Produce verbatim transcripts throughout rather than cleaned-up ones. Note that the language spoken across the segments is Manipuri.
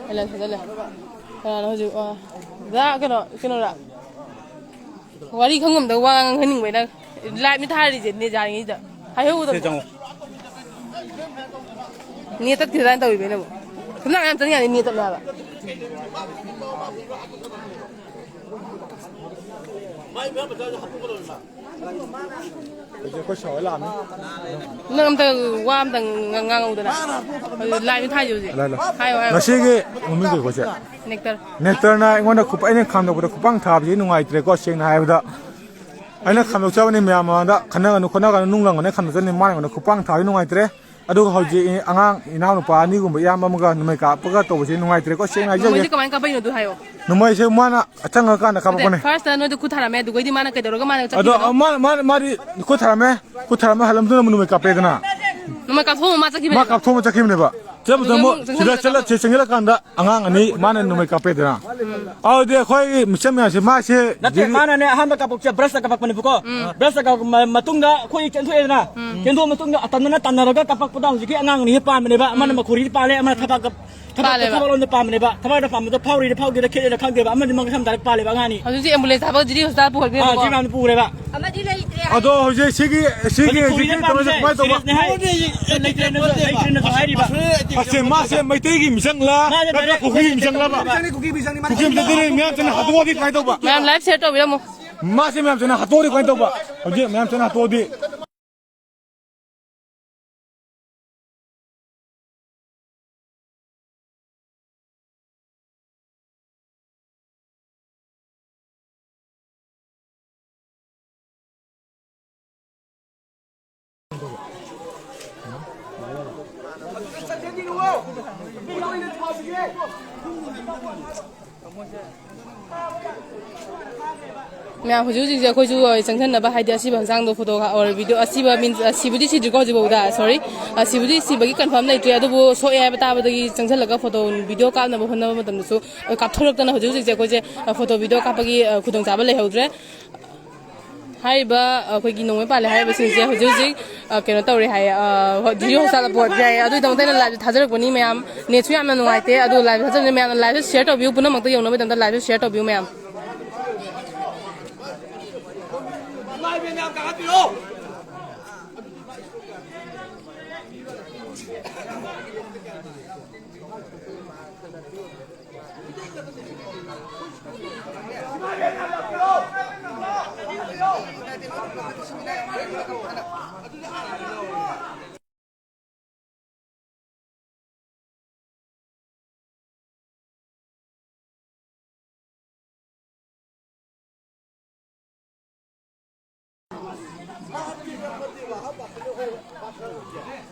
ꯊꯥꯖꯜꯂꯦ꯫ ꯊꯥꯖꯜꯂꯦ꯫ ꯀꯅꯥꯅꯣ ꯍꯧꯖꯤꯛ? ꯑꯣ꯫ ꯗꯥ ꯀꯩꯅꯣ, ꯀꯩꯅꯣꯔꯥ? ꯋꯥꯔꯤ ꯈꯪꯉꯝꯗꯕ ꯋꯥ ꯉꯥꯡꯍꯟꯅꯤꯡꯕꯩ ꯅꯪ꯫ ꯂꯥꯏꯞꯅꯤ ꯊꯥꯔꯤꯁꯦ ꯅꯦꯖꯥꯔꯤꯉꯩꯁꯤꯗ꯫ ꯍꯥꯏꯍꯧꯒꯗꯕꯅꯤ꯫ ꯁꯤ ꯆꯪꯉꯣ꯫ ꯅꯦꯠ ꯇꯠꯈꯤꯗ꯭ꯔꯥꯅ ꯇꯧꯔꯤꯕ ꯑꯩꯅ ꯑꯃꯨꯛ꯫ ꯁꯨꯝ ꯌꯥꯝ ꯆꯪ ꯌꯥꯅꯤ, ꯅꯦꯠ ꯇꯠꯂꯦ ꯍꯥꯏꯕ꯫ ꯑꯩꯈꯣꯏ ꯁꯥꯎ ꯂꯥꯛꯑꯝꯃꯤ꯫ ꯅꯪ ꯑꯝꯇ ꯋꯥ ꯑꯝꯇ ꯉꯥꯡꯍꯧꯗꯅ꯫ ꯂꯥꯏꯞꯅꯤ ꯊꯥꯔꯤꯁꯦ ꯍꯧꯖꯤꯛ꯫ Hello, hello. ꯍꯥꯏꯌꯣ, ꯍꯥꯏꯌꯣ꯫ ꯉꯁꯤꯒꯤ ꯃꯃꯤꯡ ꯀꯩ ꯀꯧꯁꯦ? ꯅꯦꯛꯇꯔ꯫ ꯅꯦꯛꯇꯔꯅ ꯑꯩꯉꯣꯟꯗ ꯈꯨꯞ-, ꯑꯩꯅ ꯈꯥꯝꯗꯣꯛꯄꯗ ꯈꯨꯄꯥꯡ ꯊꯥꯕꯁꯤ ꯅꯨꯡꯉꯥꯏꯇ꯭ꯔꯦꯀꯣ, ꯁꯦꯡꯅ ꯍꯥꯏꯔꯕꯗ꯫ ꯑꯩꯅ ꯈꯥꯝꯗꯣꯛꯆꯕꯅꯤ ꯃꯌꯥꯝ ꯃꯃꯥꯡꯗ, ꯈꯟꯅꯒꯅꯨ ꯈꯣꯠꯅꯒꯅꯨ, ꯅꯨꯡ ꯂꯪꯒꯅꯤ ꯈꯥꯝꯗꯣꯛꯆꯕꯅꯤ, ꯃꯥꯅ ꯑꯩꯉꯣꯟꯗ ꯈꯨꯄꯥꯡ ꯊꯥꯕꯁꯤ ꯅꯨꯡꯉꯥꯏꯇ꯭ꯔꯦ꯫ ꯑꯗꯨꯒ ꯍꯧꯖꯤꯛ ꯑꯉꯥꯡ ꯏꯅꯥꯎꯅꯨꯄꯥ ꯑꯅꯤꯒꯨꯝꯕ ꯏꯌꯥꯝꯕ ꯑꯃꯒ ꯅꯣꯡꯃꯩ ꯀꯥꯞꯄꯒ ꯇꯧꯕꯁꯤ ꯅꯨꯡꯉꯥꯏꯇ꯭ꯔꯦꯀꯣ, ꯁꯦꯡꯅ ꯍꯥꯏꯖꯒꯦ꯫ ꯅꯣꯡꯃꯩꯁꯦ ꯀꯃꯥꯏꯅ ꯀꯥꯞꯄꯛꯏꯅꯣ ꯑꯗꯨ ꯍꯥꯏꯌꯣ꯫ ꯅꯣꯡꯃꯩꯁꯦ ꯃꯥꯅ ꯆꯪꯉꯀꯥꯟꯗ ꯅꯠꯇꯦ, ꯀꯥꯞꯄꯛꯄꯅꯦ꯫ ꯐꯥꯔꯁꯇ ꯅꯣꯏꯗ ꯈꯨꯠ ꯊꯥꯔꯝꯃꯦ, ꯑꯗꯨꯒꯩꯗꯤ ꯃꯥꯅ ꯀꯩꯗꯧꯔꯒ ꯃꯥꯅ ꯑꯗꯣ ꯆꯠꯈꯤꯕꯅꯣ? ꯃꯥ, ꯃꯥ, ꯃꯥꯗꯤ ꯈꯨꯠ ꯊꯥꯔꯝꯃꯦ, ꯈꯨꯠ ꯊꯥꯔꯝꯃꯦ ꯍꯜꯂꯝꯗꯨꯅ ꯅꯣꯡꯃꯩ ꯀꯥꯞꯄꯦꯗꯅ꯫ ꯅꯣꯡꯃꯩ ꯀꯥꯞꯊꯣꯛꯑꯝꯃ ꯃꯥ ꯃꯥ ꯆꯠꯈꯤꯕꯅꯦꯕ? ꯀꯥꯞꯊꯣꯛꯑꯝꯃ ꯆꯠꯈꯤꯕꯅꯦꯕ꯫ ꯆꯠꯄꯗ ꯑꯗꯨꯒ ꯑꯃꯨꯛ ꯑꯃꯨꯛ ꯁꯤꯗ ꯆꯪꯁꯤꯜꯂꯛꯄ ꯆꯠꯂ ꯆꯦ-, ꯆꯪꯁꯤꯜꯂꯀꯥꯟꯗ ꯑꯉꯥꯡ ꯑꯅꯤ ꯃꯥꯅ ꯅꯣꯡꯃꯩ ꯀꯥꯞꯄꯦꯗꯅ꯫ ꯑꯗꯨꯗꯤ ꯑꯩꯈꯣꯏꯒꯤ ꯃꯤꯆꯝ ꯃꯌꯥꯝꯁꯦ ꯃꯥꯁꯦ ꯅꯠꯇꯦ, ꯗꯤꯜꯂꯤ ꯃꯥꯅꯅꯦ ꯑꯍꯥꯟꯕ ꯀꯥꯞꯄꯛꯁꯦ ꯕ꯭ꯔꯁꯇ ꯀꯥꯞꯄꯛꯄꯅꯦꯕꯀꯣ꯫ ꯎꯝ꯫ ꯕ꯭ꯔꯁꯇ ꯀꯥꯞꯄ ꯃ-, ꯃꯇꯨꯡꯗ ꯑꯩꯈꯣꯏ ꯆꯦꯟꯊꯣꯛꯑꯦꯗꯅ꯫ ꯎꯝ꯫ ꯆꯦꯟꯊꯣꯛꯑ ꯃꯇꯨꯡꯗ ꯑꯇꯟꯗꯅ ꯇꯟꯅꯔꯒ ꯀꯥꯞꯄꯛꯄꯗ ꯍꯧꯖꯤꯛꯀꯤ ꯑꯉꯥꯡ ꯑꯅꯤ ꯍꯦꯛ ꯄꯥꯟꯕꯅꯦꯕ꯫ ꯑꯃꯅ ꯎꯝ꯫ ꯃꯈꯣꯔꯤꯗ ꯄꯥꯜꯂꯦ, ꯑꯃꯅ ꯊꯕꯥꯛ ꯀꯞ-, ꯊꯕꯥꯛ, ꯄꯥꯜꯂꯦꯕ꯫ ꯊꯕꯥꯛ ꯂꯣꯝꯗ ꯄꯥꯟꯕꯅꯦꯕ꯫ ꯊꯕꯥꯛꯇ ꯄꯥꯟꯕꯗꯣ ꯐꯥꯎꯔꯤꯔ ꯐꯥꯎꯗꯦꯔ ꯈꯦꯠꯂꯤꯔ ꯈꯪꯗꯦꯕ꯫ ꯑꯃꯗꯤ ꯃꯈꯥ ꯁꯝꯗꯥꯏꯔꯦꯛ ꯄꯥꯜꯂꯦꯕ ꯑꯉꯥꯡ ꯑꯅꯤ꯫ ꯍꯧꯖꯤꯛ ambulance ꯍꯥꯄꯒ ꯖꯤꯔꯤ hospital ꯑꯥ, ꯄꯨꯈꯠꯈ꯭ꯔꯦꯕꯀꯣ꯫ ꯖꯤꯔꯤ ꯃꯌꯥꯝꯗ ꯄꯨꯈ꯭ꯔꯦꯕ꯫ ꯑꯃꯗꯤ ꯂꯩꯇ꯭ꯔꯦ꯫ ꯑꯗꯣ ꯍꯧꯖꯤꯛ ꯁꯤꯒꯤ, ꯁꯤꯒꯤ ꯍꯧꯖꯤꯛ ꯍꯧꯖꯤꯛꯀꯤ ꯈꯨꯔꯤꯗ ꯇꯧꯔꯤꯁꯦ ꯄꯥꯟꯕꯁꯦ ꯀꯃꯥꯏꯅ ꯇꯧꯕ? Serious ꯅꯦ ꯍꯥꯏꯔꯤꯁꯦ꯫ ꯂꯩꯇ꯭ꯔꯦꯅꯁꯨ, ꯂꯩꯇ꯭ꯔꯦꯅꯁꯨ ꯍꯥꯏꯔꯤꯕ꯫ ꯑꯁꯦ ꯃꯥꯁꯦ ꯃꯩꯇꯩꯒꯤ ꯃꯤꯆꯪꯂꯥ? ꯃꯥꯁꯦ ꯅꯠꯇ꯭ꯔꯒ direct ꯀꯨꯀꯤ ꯃꯤꯆꯪꯂꯕ? ꯃꯤꯆꯪꯅꯤ, ꯀꯨꯀꯤ ꯃꯤꯆꯪꯅꯤ, ꯃꯥꯅ ꯀꯨꯀꯤ ꯃꯤꯆꯪꯗꯤ ꯃꯌꯥꯝ ꯆꯪꯅ ꯍꯥꯠꯇꯣꯛꯑꯗꯤ ꯀꯃꯥꯏꯅ ꯇꯧꯕ? ꯃꯌꯥꯝ live share ꯇꯧꯕꯤꯔꯝꯃꯣ꯫ ꯃꯥꯁꯦ ꯃꯌꯥꯝ ꯆꯪꯅ ꯍꯥꯠꯇꯣꯛꯑꯗꯤ ꯀꯃꯥꯏꯅ ꯇꯧꯕ? ꯍꯧꯖꯤꯛ ꯃꯌꯥꯝ ꯆꯪꯅ ꯍꯥꯠꯇꯣꯛꯑꯗꯤ꯫ ꯃꯌꯥꯝ, ꯍꯧꯖꯤꯛ ꯍꯧꯖꯤꯛꯁꯦ ꯑꯩꯈꯣꯏꯁꯨ, ꯑ, ꯆꯪꯁꯟꯅꯕ, ꯍꯥꯏꯗꯤ ꯑꯁꯤꯕ ꯍꯛꯆꯥꯡꯗꯣ photo ꯀꯥ-, or video, ꯑꯁꯤꯕ means, ꯑ, ꯁꯤꯕꯨꯗꯤ ꯁꯤꯗ꯭ꯔꯤꯀꯣ ꯍꯧꯖꯤꯛꯐꯥꯎꯗ, sorry, ꯑ, ꯁꯤꯕꯨꯗꯤ ꯁꯤꯕꯒꯤ confirm ꯂꯩꯇ꯭ꯔꯤ, ꯑꯗꯨꯕꯨ ꯁꯣꯛꯑꯦ ꯍꯥꯏꯕ ꯇꯥꯕꯗꯒꯤ ꯆꯪꯁꯜꯂꯒ photo video ꯀꯥꯞꯅꯕ ꯍꯣꯠꯅꯕ ꯃꯇꯝꯗꯁꯨ, ꯑ, ꯀꯥꯞꯊꯣꯔꯛꯇꯅ ꯍꯧꯖꯤꯛ ꯍꯧꯖꯤꯛꯁꯦ ꯑꯩꯈꯣꯏꯁꯦ, ꯑ, photo video ꯀꯥꯞꯄꯒꯤ, ꯑ, ꯈꯨꯗꯣꯡꯆꯥꯕ ꯂꯩꯍꯧꯗ꯭ꯔꯦ꯫ ꯍꯥꯏꯔꯤꯕ ꯑꯩꯈꯣꯏꯒꯤ ꯅꯣꯡꯃꯩ ꯄꯥꯜꯂꯦ ꯍꯥꯏꯔꯤꯕꯁꯤꯡꯁꯦ ꯍꯧꯖꯤꯛ ꯍꯧꯖꯤꯛ, ꯑ, ꯀꯩꯅꯣ ꯇꯧꯔꯦ ꯍꯥꯏꯌꯦ, ꯑ, ꯍꯣ-, ꯖꯤꯔꯤ ꯍꯣꯁꯄꯤꯇꯥꯜꯗ ꯄꯨꯔꯛꯄ ꯌꯥꯏꯌꯦ꯫ ꯑꯗꯨꯒꯤꯗꯃꯛꯇ ꯑꯩꯅ ꯂꯥꯏꯞꯁꯦ ꯊꯥꯖꯔꯛꯄꯅꯤ ꯃꯌꯥꯝ꯫ ꯅꯦꯠꯁꯨ ꯌꯥꯝꯅ ꯅꯨꯡꯉꯥꯏꯇꯦ, ꯑꯗꯨ ꯂꯥꯏꯞꯁꯦ ꯊꯥꯖꯕꯅꯤ ꯃꯌꯥꯝꯅ ꯂꯥꯏꯞꯁꯦ ꯁꯤꯌꯔ ꯇꯧꯕꯤꯌꯨ, ꯄꯨꯝꯅꯃꯛꯇ ꯌꯧꯅꯕꯒꯤꯗꯃꯛꯇ ꯂꯥꯏꯞꯁꯦ ꯁꯤꯌꯔ ꯇꯧꯕꯤꯌꯨ ꯃꯌꯥꯝ꯫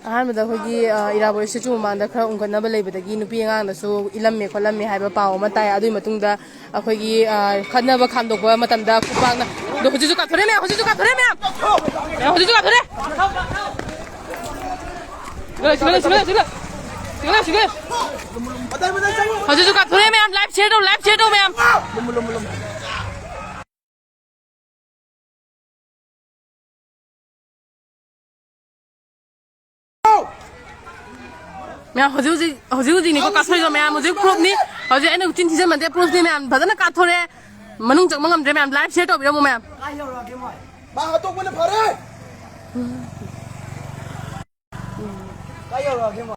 ꯑꯍꯥꯟꯕꯗ ꯑꯩꯈꯣꯏꯒꯤ, ꯑ, ꯏꯔꯥꯕꯣꯠ ꯁ꯭ꯇꯦꯆꯨ ꯃꯃꯥꯡꯗ ꯈꯔ ꯎꯪꯈꯠꯅꯕ ꯂꯩꯕꯗꯒꯤ ꯅꯨꯄꯤ ꯑꯉꯥꯡꯅꯁꯨ ꯏꯜꯂꯝꯃꯦ ꯈꯣꯠꯂꯝꯃꯦ ꯍꯥꯏꯕ ꯄꯥꯎ ꯑꯃ ꯇꯥꯏ꯫ ꯑꯗꯨꯒꯤ ꯃꯇꯨꯡꯗ ꯑꯩꯈꯣꯏꯒꯤ, ꯑ, ꯈꯠꯅꯕ ꯈꯥꯝꯗꯣꯛꯄ ꯃꯇꯝꯗ ꯈꯨꯄꯥꯛꯅ, ꯑꯗꯣ ꯍꯧꯖꯤꯛꯁꯨ ꯀꯥꯞꯊꯣꯔꯛꯑꯦ ꯃꯌꯥꯝ, ꯍꯧꯖꯤꯛꯁꯨ ꯀꯥꯞꯊꯣꯔꯛꯑꯦ ꯃꯌꯥꯝ, ꯃꯌꯥꯝ ꯍꯧꯖꯤꯛꯁꯨ ꯀꯥꯞꯊꯣꯔꯛꯑꯦ꯫ ꯁꯤꯒꯠꯂꯦ, ꯁꯤꯒꯠꯂꯦ, ꯁꯤꯒꯠꯂꯦ, ꯁꯤꯒꯠꯂꯦ, ꯁꯤꯒꯠꯂꯦ, ꯁꯤꯒꯠꯂꯦ꯫ ꯍꯧꯖꯤꯛꯁꯨ ꯀꯥꯞꯊꯣꯔꯛꯑꯦ ꯃꯌꯥꯝ, ꯂꯥꯏꯚ ꯁꯤꯌꯔ ꯇꯧ, ꯂꯥꯏꯚ ꯁꯤꯌꯔ ꯇꯧ ꯃꯌꯥꯝ꯫ ꯃꯌꯥꯝ ꯍꯧꯖꯤꯛ ꯍꯧꯖꯤꯛ, ꯍꯧꯖꯤꯛ ꯍꯧꯖꯤꯛꯅꯤꯀꯣ ꯀꯥꯞꯊꯣꯔꯛꯏꯗꯣ ꯃꯌꯥꯝ, ꯍꯧꯖꯤꯛ ꯄ꯭ꯔꯨꯐꯅꯤ꯫ ꯍꯧꯖꯤꯛ ꯑꯩꯅ ꯆꯤꯟ ꯊꯤꯖꯟꯕ ꯅꯠꯇꯦ, ꯄ꯭ꯔꯨꯐꯅꯤ ꯃꯌꯥꯝ, ꯐꯖꯅ ꯀꯥꯞꯊꯣꯔꯛꯑꯦ꯫ ꯃꯅꯨꯡ ꯆꯪꯕ ꯉꯝꯗ꯭ꯔꯦ ꯃꯌꯥꯝ, ꯂꯥꯏꯚ ꯁꯤꯌꯔ ꯇꯧꯕꯤꯔꯝꯃꯣ ꯃꯌꯥꯝ꯫ ꯃꯥ ꯍꯥꯠꯇꯣꯛꯄꯅ ꯐꯔꯦ꯫ ꯀꯥꯏ ꯌꯧꯔꯛꯑꯒꯦ ꯃꯥ?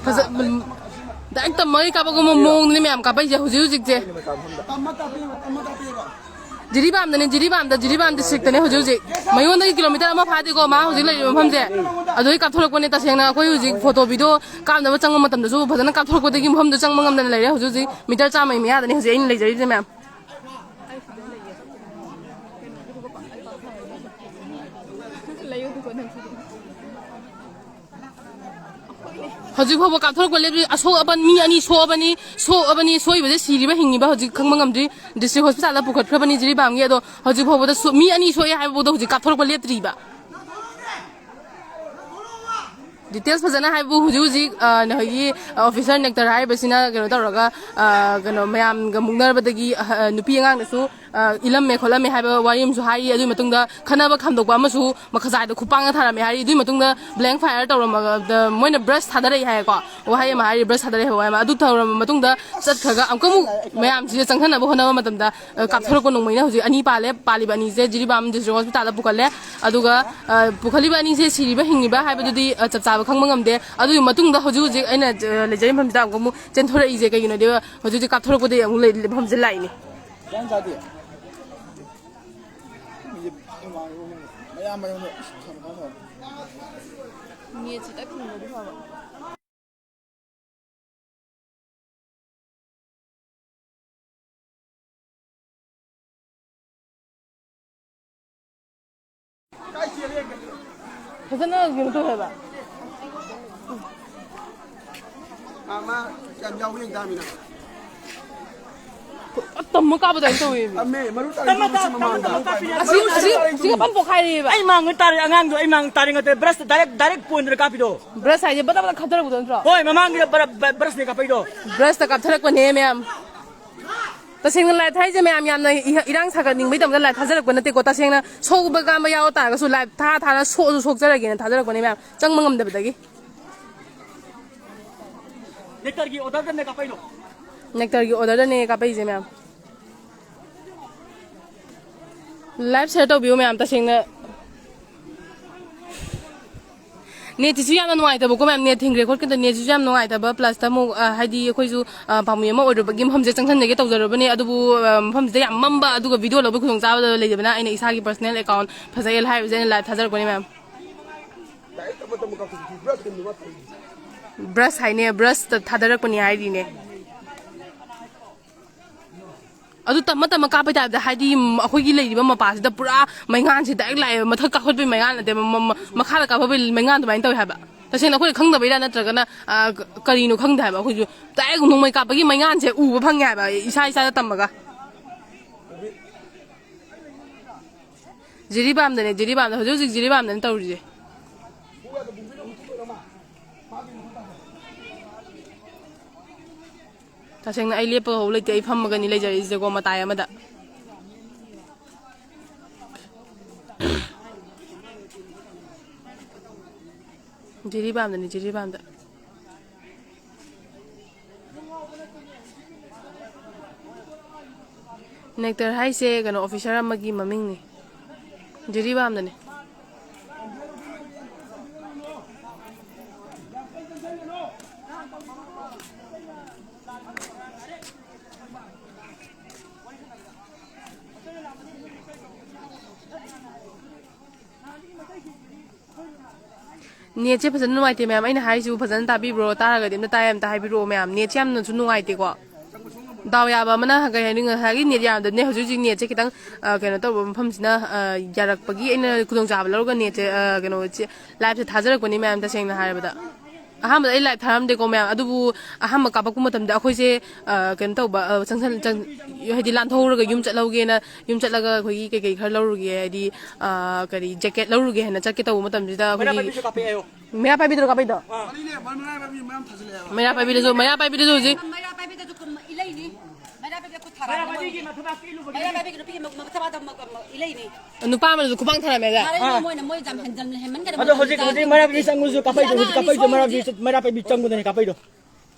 ꯐꯖ-, ꯗꯥꯏꯔꯦꯛ ꯇꯝꯃꯒ ꯀꯥꯞꯄꯛꯄ ꯃꯑꯣꯡꯗꯅꯤ ꯃꯌꯥꯝ ꯀꯥꯞꯄꯛꯏꯁꯦ ꯍꯧꯖꯤꯛ ꯍꯧꯖꯤꯛꯁꯦ꯫ ꯖꯤꯔꯤꯕꯥꯝꯗꯅꯦ, ꯖꯤꯔꯤꯕꯥꯝꯗ, ꯖꯤꯔꯤꯕꯥꯝ ꯗꯤꯁꯇ꯭ꯔꯤꯛꯇꯅꯦ ꯍꯧꯖꯤꯛ ꯍꯧꯖꯤꯛ꯫ ꯃꯌꯣꯟꯗꯒꯤ ꯀꯤꯂꯣꯃꯤꯇꯔ ꯑꯃ ꯐꯥꯗꯦꯀꯣ ꯃꯥ ꯍꯧꯖꯤꯛ ꯂꯩꯔꯤꯕ ꯃꯐꯝꯁꯦ꯫ ꯑꯗꯨꯗꯒꯤ ꯀꯥꯞꯊꯣꯔꯛꯄꯅꯦ꯫ ꯇꯁꯦꯡꯅ ꯑꯩꯈꯣꯏ ꯍꯧꯖꯤꯛ ꯐꯣꯇꯣ ꯚꯤꯗꯤꯑꯣ ꯀꯥꯞꯅꯕ ꯆꯪꯕ ꯃꯇꯝꯗꯁꯨ ꯐꯖꯅ ꯀꯥꯞꯊꯣꯔꯛꯄꯗꯒꯤ ꯃꯐꯝꯗ ꯆꯪꯕ ꯉꯝꯗꯅ ꯂꯩꯔꯦ꯫ ꯍꯧꯖꯤꯛ ꯍꯧꯖꯤꯛ ꯃꯤꯇꯔ ꯆꯥꯝꯃꯒꯤ ꯃꯌꯥꯗꯅꯦ ꯍꯧꯖꯤꯛ ꯑꯩꯅ ꯂꯩꯖꯔꯤꯁꯦ ꯃꯌꯥꯝ꯫ ꯍꯧꯖꯤꯛ ꯐꯥꯎꯕ ꯀꯥꯞꯊꯣꯔꯛꯄ ꯂꯦꯞꯇ꯭ꯔꯤ꯫ ꯑꯁꯣꯛ ꯑꯄꯟ ꯃꯤ ꯑꯅꯤ ꯁꯣꯛꯑꯕꯅꯤ, ꯁꯣꯛꯑꯕꯅꯤ, ꯁꯣꯛꯏꯕꯁꯦ ꯁꯤꯔꯤꯕ ꯍꯤꯡꯉꯤꯕ ꯍꯧꯖꯤꯛ ꯈꯪꯕ ꯉꯝꯗ꯭ꯔꯤ꯫ ꯗꯤꯁꯇ꯭ꯔꯤꯛ ꯍꯣꯁꯄꯤꯇꯥꯜꯗ ꯄꯨꯈꯠꯈ꯭ꯔꯕꯅꯤ ꯖꯤꯔꯤꯕꯥꯝꯒꯤ, ꯑꯗꯣ ꯍꯧꯖꯤꯛ ꯐꯥꯎꯕꯗ ꯁꯣ-, ꯃꯤ ꯑꯅꯤ ꯁꯣꯛꯑꯦ ꯍꯥꯏꯕꯐꯥꯎꯗ ꯍꯧꯖꯤꯛ ꯀꯥꯞꯊꯣꯔꯛꯄ ꯂꯦꯞꯇ꯭ꯔꯤꯕ꯫ Details ꯐꯖꯅ ꯍꯥꯏꯕꯨ ꯍꯧꯖꯤꯛ ꯍꯧꯖꯤꯛ, ꯑ, ꯅꯈꯣꯏꯒꯤ officer ꯅꯦꯛꯇꯔ ꯍꯥꯏꯔꯤꯕꯁꯤꯅ ꯀꯩꯅꯣ ꯇꯧꯔꯒ, ꯑ, ꯀꯩꯅꯣ ꯃꯌꯥꯝꯒ ꯃꯨꯛꯅꯔꯕꯗꯒꯤ, ꯑ, ꯅꯨꯄꯤ ꯑꯉꯥꯡꯗꯁꯨ, ꯑ, ꯏꯜꯂꯝꯃꯦ ꯈꯣꯠꯂꯝꯃꯦ ꯍꯥꯏꯕ ꯋꯥꯔꯤ ꯑꯃꯁꯨ ꯍꯥꯏꯔꯤ꯫ ꯑꯗꯨꯒꯤ ꯃꯇꯨꯡꯗ ꯈꯠꯅꯕ ꯈꯥꯝꯗꯣꯛꯄ ꯑꯃꯁꯨ ꯃꯈꯖꯥꯏꯗ ꯈꯨꯄꯥꯛꯅ ꯊꯥꯔꯝꯃꯦ ꯍꯥꯏꯔꯤ꯫ ꯑꯗꯨꯒꯤ ꯃꯇꯨꯡꯗ blank fire ꯇꯧꯔꯝꯃꯒ, ꯃꯣꯏꯅ brush ꯊꯥꯗꯔꯛꯏ ꯍꯥꯏꯌꯦꯀꯣ꯫ ꯋꯥꯍꯩ ꯑꯃ ꯍꯥꯏꯔꯤ, brush ꯊꯥꯗꯔꯛꯏ ꯍꯥꯏꯕ ꯋꯥꯍꯩ ꯑꯃ꯫ ꯑꯗꯨ ꯇꯧꯔꯝꯕ ꯃꯇꯨꯡꯗ ꯆꯠꯈ꯭ꯔꯒ ꯑꯃꯨꯛꯀ ꯑꯃꯨꯛ ꯃꯌꯥꯝꯁꯤꯗ ꯆꯪꯍꯟꯅꯕ ꯍꯣꯠꯅꯕ ꯃꯇꯝꯗ, ꯑ, ꯀꯥꯞꯊꯣꯔꯛꯄ ꯅꯣꯡꯃꯩꯅ ꯍꯧꯖꯤꯛ ꯑꯅꯤ ꯄꯥꯜꯂꯦ꯫ ꯄꯥꯜꯂꯤꯕ ꯑꯅꯤꯁꯦ ꯖꯤꯔꯤꯕꯥꯝ district hospital ꯗ ꯄꯨꯈꯠꯂꯦ꯫ ꯑꯗꯨꯒ, ꯑ, ꯄꯨꯈꯠꯂꯤꯕ ꯑꯅꯤꯁꯦ ꯁꯤꯔꯤꯕ ꯍꯤꯡꯉꯤꯕ ꯍꯥꯏꯕꯗꯨꯗꯤ, ꯑ, ꯆꯞ ꯆꯥꯕ ꯈꯪꯕ ꯉꯝꯗꯦ꯫ ꯑꯗꯨꯒꯤ ꯃꯇꯨꯡꯗ ꯍꯧꯖꯤꯛ ꯍꯧꯖꯤꯛ ꯑꯩꯅ, ꯑ, ꯂꯩꯖꯔꯤꯕ ꯃꯐꯝꯁꯤꯗ ꯑꯃꯨꯛ ꯑꯃꯨꯛ ꯆꯦꯟꯊꯣꯔꯛꯏꯁꯦ ꯀꯩꯒꯤꯅꯣꯗꯤ ꯍꯧꯖꯤꯛ ꯍꯧꯖꯤꯛ ꯀꯥꯞꯊꯣꯔꯛꯄꯗꯒꯤ ꯑꯃꯨꯛ ꯂꯩ-, ꯃꯐꯝꯁꯤꯗ ꯂꯥꯛꯏꯅꯤ꯫ ꯒ꯭ꯌꯥꯟ ꯇꯥꯗꯦ꯫ ꯃꯤꯁꯦ ꯃꯌꯥꯝ ꯃꯌꯥꯝꯗ ꯏꯁ ꯊꯝꯃꯣ ꯊꯝꯃꯣ꯫ ꯅꯦꯠꯁꯤ ꯇꯠꯈꯤꯕꯅꯗꯤ ꯐꯕ꯫ ꯐꯖꯅ ꯀꯩꯅꯣ ꯇꯧꯋꯦꯕ꯫ ꯃꯥ, ꯃꯥ ꯌꯥꯝ ꯌꯥꯎꯕ ꯌꯦꯡ ꯇꯥꯃꯤꯅ꯫ ꯇꯝꯃ ꯀꯥꯞꯄꯗꯥꯏꯅ ꯇꯧꯋꯦ꯫ ꯇꯝꯃꯦ, ꯃꯔꯨ ꯇꯥꯔꯤ ꯃꯁꯤ ꯃꯃꯥꯡꯗ꯫ ꯑꯁꯤ, ꯑꯁꯤ, ꯁꯤꯒ ꯐꯟ ꯄꯣꯛꯈꯥꯏꯔꯦꯕ꯫ ꯑꯩ ꯃꯥꯡꯗ ꯇꯥꯔꯦ, ꯑꯉꯥꯡꯗꯣ ꯑꯩ ꯃꯥꯡꯗ ꯇꯥꯔꯦ, ꯉꯥꯛꯇ brush direct, direct point ꯗ ꯀꯥꯞꯄꯤꯗꯣ꯫ Brush ꯍꯥꯏꯁꯦ ꯕꯗ ꯕꯗ ꯈꯥꯞꯊꯔꯛꯄꯗꯣ ꯅꯠꯇ꯭ꯔꯣ? ꯍꯣꯏ, ꯃꯃꯥꯡꯒꯤꯗ ꯕꯔ-, ꯕ-, brush ꯅꯦ ꯀꯥꯞꯄꯛꯏꯗꯣ꯫ Brush ꯇ ꯀꯥꯞꯊꯔꯛꯄꯅꯦ ꯃꯌꯥꯝ꯫ ꯇꯁꯦꯡꯅ live ꯊꯥꯏꯁꯦ ꯃꯌꯥꯝ ꯌꯥꯝꯅ ꯏ-, ꯏꯔꯥꯡ ꯁꯥꯒꯠꯅꯤꯡꯕꯩꯗꯃꯛꯇ live ꯊꯥꯖꯔꯛꯄ ꯅꯠꯇꯦꯀꯣ꯫ ꯇꯁꯦꯡꯅ ꯁꯣꯛꯕ ꯀꯥꯝꯕ ꯌꯥꯎ ꯇꯥꯔꯒꯁꯨ live ꯊꯥ ꯊꯥꯅ ꯁꯣꯛꯑꯁꯨ ꯁꯣꯛꯆꯔꯒꯦꯅ ꯊꯥꯖꯔꯛꯄꯅꯦ ꯃꯌꯥꯝ꯫ ꯆꯪꯕ ꯉꯝꯗꯕꯗꯒꯤ꯫ ꯅꯦꯛꯇꯔꯒꯤ order ꯗꯅꯦ ꯀꯥꯞꯄꯛꯏꯗꯣ꯫ ꯅꯦꯛꯇꯔꯒꯤ order ꯗꯅꯦ ꯀꯥꯞꯄꯛꯏꯁꯦ ꯃꯌꯥꯝ꯫ Live share ꯇꯧꯕꯤꯌꯨ ꯃꯌꯥꯝ, ꯇꯁꯦꯡꯅ꯫ ꯅꯦꯠꯁꯤꯁꯨ ꯌꯥꯝꯅ ꯅꯨꯡꯉꯥꯏꯇꯕꯀꯣ ꯃꯌꯥꯝ, ꯅꯦꯠ ꯊꯤꯡꯈ꯭ꯔꯦ ꯈꯣꯠꯈ꯭ꯔꯦ, ꯅꯦꯠꯁꯤꯁꯨ ꯌꯥꯝ ꯅꯨꯡꯉꯥꯏꯇꯕ, plus ꯇ ꯑꯃꯨꯛ, ꯑ, ꯍꯥꯏꯗꯤ ꯑꯩꯈꯣꯏꯁꯨ, ꯑ, ꯄꯥꯝꯃꯤ ꯑꯃ ꯑꯣꯏꯔꯨꯕꯒꯤ ꯃꯐꯝꯁꯤꯗ ꯆꯪꯁꯟꯖꯒꯦ ꯇꯧꯖꯔꯨꯕꯅꯦ, ꯑꯗꯨꯕꯨ, ꯑ, ꯃꯐꯝꯁꯤꯗ ꯌꯥꯝ ꯃꯝꯕ, ꯑꯗꯨꯒ video ꯂꯧꯕ ꯈꯨꯗꯣꯡꯆꯥꯕꯗ ꯂꯩꯖꯕꯅ ꯑꯩꯅ ꯏꯁꯥꯒꯤ personal account ꯐꯖꯩ ꯍꯥꯏꯕꯁꯦ ꯑꯩꯅ live ꯊꯥꯖꯔꯛꯄꯅꯦ ꯃꯌꯥꯝ꯫ Brush ꯍꯥꯏꯅꯦ, brush ꯇ ꯊꯥꯗꯔꯛꯄꯅꯤ ꯍꯥꯏꯔꯤꯅꯦ꯫ ꯑꯗꯨ ꯇꯞꯅ ꯇꯞꯅ ꯀꯥꯞꯄꯩ ꯇꯥꯏꯞꯇ, ꯍꯥꯏꯗꯤ, ꯎꯝ, ꯑꯩꯈꯣꯏꯒꯤ ꯂꯩꯔꯤꯕ ꯃꯄꯥꯁꯤꯗ ꯄꯨꯔꯥ ꯃꯩꯉꯥꯟꯁꯦ direct ꯂꯥꯛꯑꯦꯕ, ꯃꯊꯛ ꯀꯥꯈꯠꯄꯩ ꯃꯩꯉꯥꯟ ꯅꯠꯇꯦꯕ, ꯃ-, ꯃ-, ꯃꯈꯥꯗ ꯀꯥꯞꯈꯠꯄꯩ ꯃꯩꯉꯥꯟ ꯑꯗꯨꯃꯥꯏꯅ ꯇꯧꯋꯦ ꯍꯥꯏꯕ꯫ ꯇꯁꯦꯡꯅ ꯑꯩꯈꯣꯏꯅ ꯈꯪꯗꯕꯩꯔꯥ ꯅꯠꯇ꯭ꯔꯒꯅ, ꯑ, ꯀ-, ꯀꯔꯤꯅꯣ ꯈꯪꯗꯦ ꯍꯥꯏꯕ꯫ ꯑꯩꯈꯣꯏꯁꯨ direct ꯅꯣꯡꯃꯩ ꯀꯥꯞꯄꯒꯤ ꯃꯩꯉꯥꯟꯁꯦ ꯎꯕ ꯐꯪꯉꯦ ꯍꯥꯏꯕ, ꯏꯁꯥ ꯏꯁꯥꯗ ꯇꯝꯃꯒ꯫ ꯖꯤꯔꯤꯕꯥꯝꯗꯅꯦ, ꯖꯤꯔꯤꯕꯥꯝꯗ, ꯍꯧꯖꯤꯛ ꯍꯧꯖꯤꯛ ꯖꯤꯔꯤꯕꯥꯝꯗꯅꯦ ꯇꯧꯔꯤꯁꯦ꯫ ꯇꯁꯦꯡꯅ ꯑꯩ ꯂꯦꯞꯄꯒ ꯍꯧ ꯂꯩꯇꯦ, ꯑꯩ ꯐꯝꯃꯒꯅꯤ ꯂꯩꯖꯔꯤꯁꯦꯀꯣ, ꯃꯇꯥꯏ ꯑꯃꯗ꯫ ꯖꯤꯔꯤꯕꯥꯝꯗꯅꯤ, ꯖꯤꯔꯤꯕꯥꯝꯗ꯫ ꯅꯦꯛꯇꯔ ꯍꯥꯏꯁꯦ ꯀꯩꯅꯣ, ꯑꯣꯐꯤꯁꯥꯔ ꯑꯃꯒꯤ ꯃꯃꯤꯡꯅꯤ꯫ ꯖꯤꯔꯤꯕꯥꯝꯗꯅꯤ꯫ ꯅꯦꯠꯁꯦ ꯐꯖꯅ ꯅꯨꯡꯉꯥꯏꯇꯦ, ꯃꯌꯥꯝ꯫ ꯑꯩꯅ ꯍꯥꯏꯔꯤꯁꯤꯕꯨ ꯐꯖꯅ ꯇꯥꯕꯤꯕ꯭ꯔꯣ? ꯇꯥꯔꯒꯗꯤ ꯑꯝꯇ ꯇꯥꯏ ꯑꯝꯇ ꯍꯥꯏꯕꯤꯔꯛꯑꯣ, ꯃꯌꯥꯝ꯫ ꯅꯦꯠꯁꯦ ꯌꯥꯝꯅꯁꯨ ꯅꯨꯡꯉꯥꯏꯇꯦꯀꯣ꯫ ꯗꯥꯎ ꯌꯥꯕ ꯑꯃꯅ, ꯀꯩ ꯍꯥꯏꯅꯤ, ꯉꯁꯥꯏꯒꯤ ꯅꯦꯠ ꯌꯥꯔꯝꯗꯕꯅꯦ, ꯍꯧꯖꯤꯛ ꯍꯧꯖꯤꯛ ꯅꯦꯠꯁꯦ ꯈꯤꯇꯪ, ꯑ, ꯀꯩꯅꯣ ꯇꯧꯕ ꯃꯐꯝꯁꯤꯅ, ꯑ, ꯌꯥꯔꯛꯄꯒꯤ ꯑꯩꯅ ꯈꯨꯗꯣꯡꯆꯥꯕ ꯂꯧꯔꯒ ꯅꯦꯠꯁꯦ, ꯑ, ꯀꯩꯅꯣꯁꯦ, ꯂꯥꯏꯞꯁꯦ ꯊꯥꯖꯔꯛꯄꯅꯤ, ꯃꯌꯥꯝ, ꯇꯁꯦꯡꯅ ꯍꯥꯏꯔꯕꯗ꯫ ꯑꯍꯥꯟꯕꯗ ꯑꯩ ꯂꯥꯏꯞ ꯊꯥꯔꯝꯗꯦꯀꯣ, ꯃꯌꯥꯝ꯫ ꯑꯗꯨꯕꯨ ꯑꯍꯥꯟꯕ ꯀꯥꯞꯄꯛꯄ ꯃꯇꯝꯗ ꯑꯩꯈꯣꯏꯁꯦ, ꯑ, ꯀꯩꯅꯣ ꯇꯧꯕ, ꯑ, ꯆꯪꯁꯟ-, ꯆꯪ-, ꯍꯥꯏꯗꯤ ꯂꯥꯟꯊꯣꯛꯎꯔꯒ ꯌꯨꯝ ꯆꯠꯍꯧꯒꯦꯅ, ꯌꯨꯝ ꯆꯠꯂꯒ ꯑꯩꯈꯣꯏꯒꯤ ꯀꯩꯀꯩ ꯈꯔ ꯂꯧꯔꯨꯒꯦ, ꯍꯥꯏꯗꯤ, ꯑ, ꯀꯔꯤ, ꯖꯦꯀꯦꯠ ꯂꯧꯔꯨꯒꯦ ꯍꯥꯏꯅ ꯆꯠꯀꯦ ꯇꯧꯕ ꯃꯇꯝꯁꯤꯗ ꯑꯩꯈꯣꯏꯒꯤ ꯄꯥꯏꯕꯤꯁꯨ ꯀꯥꯞꯄꯛꯑꯦ ꯍꯥꯏꯌꯣ꯫ ꯃꯩꯔꯥ ꯄꯥꯏꯕꯤꯗꯨꯔꯣ ꯀꯥꯞꯄꯛꯏꯗꯣ? ꯑꯥ꯫ ꯃꯅꯤꯡꯅꯦ, ꯃꯩꯔꯥ ꯄꯥꯏꯕꯤ ꯃꯌꯥꯝ ꯊꯥꯖꯤꯜꯂꯛꯑꯦꯕ꯫ ꯃꯩꯔꯥ ꯄꯥꯏꯕꯤꯗꯁꯨ, ꯃꯩꯔꯥ ꯄꯥꯏꯕꯤꯗꯁꯨ ꯍꯧꯖꯤꯛ꯫ ꯃꯩꯔꯥ ꯄꯥꯏꯕꯤꯗꯁꯨ ꯀꯨꯝ-, ꯏꯂꯩꯅꯤ꯫ ꯃꯩꯔꯥ ꯄꯥꯏꯕꯤꯗ ꯈꯨꯠ ꯊꯥꯔꯛꯑꯕꯅꯦ ꯃꯣꯏꯅ꯫ ꯃꯩꯔꯥ ꯄꯥꯏꯕꯤꯒꯤ ꯅꯨꯄꯤꯒꯤ ꯃ-, ꯃꯊꯕꯥꯛꯇ ꯃ-, ꯃ-, ꯏꯂꯩꯅꯤ꯫ ꯅꯨꯄꯥ ꯑꯃꯅꯁꯨ ꯈꯨꯄꯥꯛ ꯊꯥꯔꯝꯃꯦ ꯑꯗ꯫ ꯊꯥꯔꯛꯏꯅꯦ ꯑꯥ꯫ ꯃꯣꯏꯅ, ꯃꯣꯏ ꯌꯥꯝ ꯍꯦꯟꯖꯜ-, ꯍꯦꯟꯃꯟꯈ꯭ꯔꯦ ꯑꯗꯣ ꯃꯣꯏ ꯍꯧꯖꯤꯛ, ꯍꯧꯖꯤꯛ ꯃꯩꯔꯥ ꯄꯥꯏꯕꯤ ꯆꯪꯉꯨꯁꯨ ꯀꯥꯞꯄꯛꯏꯗꯣ, ꯍꯧꯖꯤꯛ ꯀꯥꯞꯄꯛꯏꯗꯣ ꯃꯩꯔꯥ ꯄꯥꯏꯕꯤ, ꯃꯩꯔꯥ ꯄꯥꯏꯕꯤ ꯆꯪꯉꯨꯗꯅꯦ ꯀꯥꯞꯄꯛꯏꯗꯣ꯫